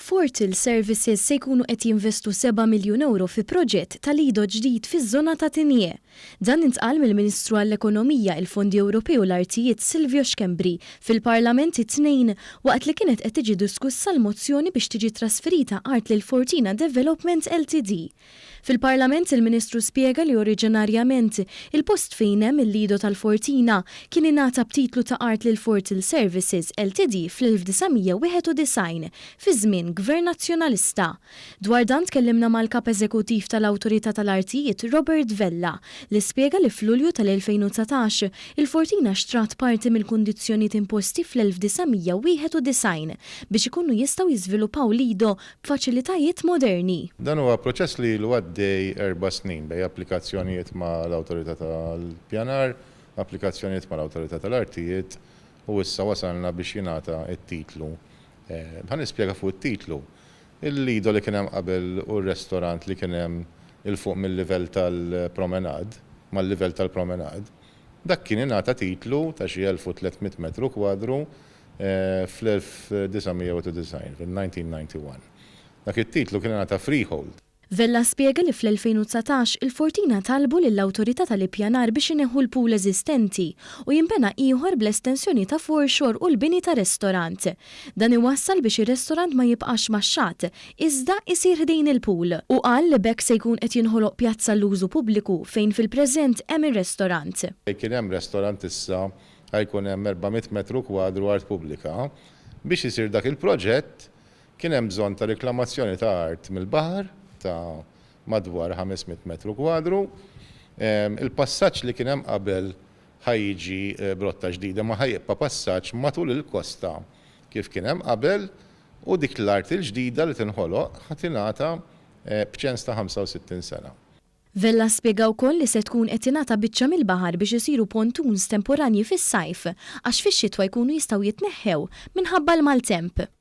Fortal Services se jkunu qed jinvestu seba' miljun ewro fi proġett ta' lido ġdid fiż-żona ta' Tignè. Dan intqal mill-Ministru għall-Ekonomija, il-Fondi Ewropej u l-Artijiet Silvio Schembri fil-Parlament it-Tnejn waqt li kienet qed tiġi diskussa l-mozzjoni biex tiġi trasferita art lil Fortina Development Ltd. Fil-Parlament il-Ministru spjega li oriġinarjament il-post fejn hemm il-Lido tal-Fortina kien ingħata b'titlu ta' art lil Fortal Services Ltd fl-1991 fi żmien Gvern Nazzjonalista. Dwar dan tkellimna mal-Kap Eżekuttiv tal-Awtorità tal-Artijiet Robert Vella li spjega li f'Lulju tal-2019 il-Fortina xtrat parti mill-kundizzjonijiet imposti fl-1991 biex ikunu jistgħu jiżviluppaw Lido b'faċilitajiet moderni. Dan huwa proċess li ilu għaddej erba' snin bejn applikazzjonijiet mal-Awtorità tal-Pjanar, applikazzjonijiet mal-Awtorità tal-Artijiet u issa wasalna biex jingħata t-titlu. Ħa nispjega fuq it-titlu. Il-lido li kien hemm qabel u r-restorant li kien hemm 'il fuq mil-livell tal-promenade, mal-livell tal-promenade, dak kien ingħata titlu ta' xi 1,300 metru kwadru Fl-1991, fil-1991, dak it-titlu kien ingħata freehold. Vella spjega li fl-2019 il-Fortina talbu lill-Awtorità tal-Ippjanar biex ineħħu l-pool eżistenti u jinbena ieħor bl-estensjoni ta' foreshore u l-bini ta' restorant. Dan iwassal biex ir-restorant ma jibqax max-xatt, iżda isir ħdejn il-pool. Hu qal li b'hekk se jkun qed jinħoloq pjazza għall-użu pubbliku fejn fil-preżent hemm ir-restorant. Fejn kien hemm restorant issa ħa jkun hemm 400 metru kwadru art pubblika. Biex isir dak il-proġett kien hemm bżonn ta' riklamazzjoni ta' art mill-baħar ta' madwar 500 metru kwadru. Il-passaġġ li kien hemm qabel ħa jiġi b'rotta ġdida imma ħa jibqa' passaġġ matul il-kosta kif kien hemm qabel u dik l-art il-ġdida li tinħoloq ħa tingħata b'ċens ta' 65 sena. Vella spjega wkoll li se tkun qed tingħata biċċa mill-baħar biex isiru pontoons temporanji fis-sajf għax fix-xitwa jkunu jistgħu jitneħħew minħabba l-maltemp.